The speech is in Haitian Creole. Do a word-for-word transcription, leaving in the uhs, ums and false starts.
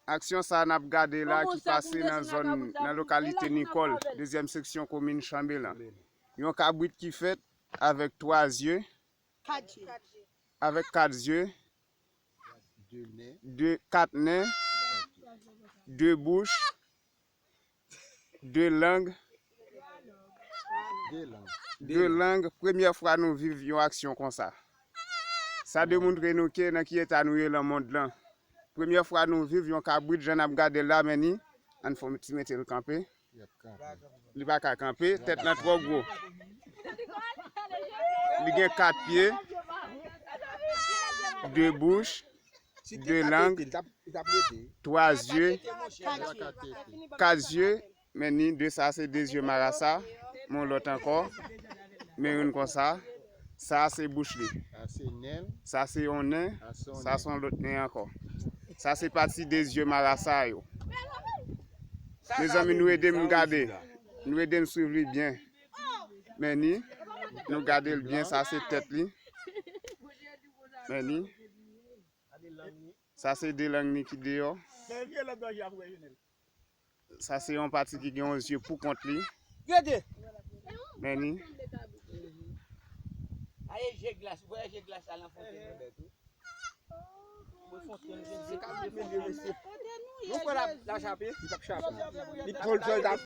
Aksyon sa a n ap gade la ki pase nan zòn, nan lokalite Nikòl, dezyèm seksyon komin Chanbelan. Yon kabrit ki fèt avèk twa zye, avèk kat zye, de, kat nen, de bouch, de lang, de lang. Premyè fwa nou viv yon aksyon konsa. Sa demontre nou ke nan ki eta nou ye nan mond lan. Premyè fwa nou viv yon kabrit jan n ap gade l la, men ni, ann fè yon ti mete l kanpe. Li pa ka kanpe, tèt lan twò gwo. Li gen kat pye, de bouch, de lang, twa zye, kat zye, men ni de sa se de zye marasa, men yon lòt ankò, men youn konsa, sa se bouch li. Sa se yon nen, sa se yon lòt nen ankò. Sa se pati de zye marasa yo. Mezanmi, nou ede m gade. Nou ede m swiv li byen. Men ni, nou gade l byen, sa se tèt li. Men ni, sa se de lang ni ki deyò. Sa se yon pati ki gen yon zye pou kont li. Men ni. Aye je glas, ou wè je glas la nan fontenn nan bèt ou. Mwen fontenn je glas. Nou kwè la, la chape, li t ap chape. Li t ap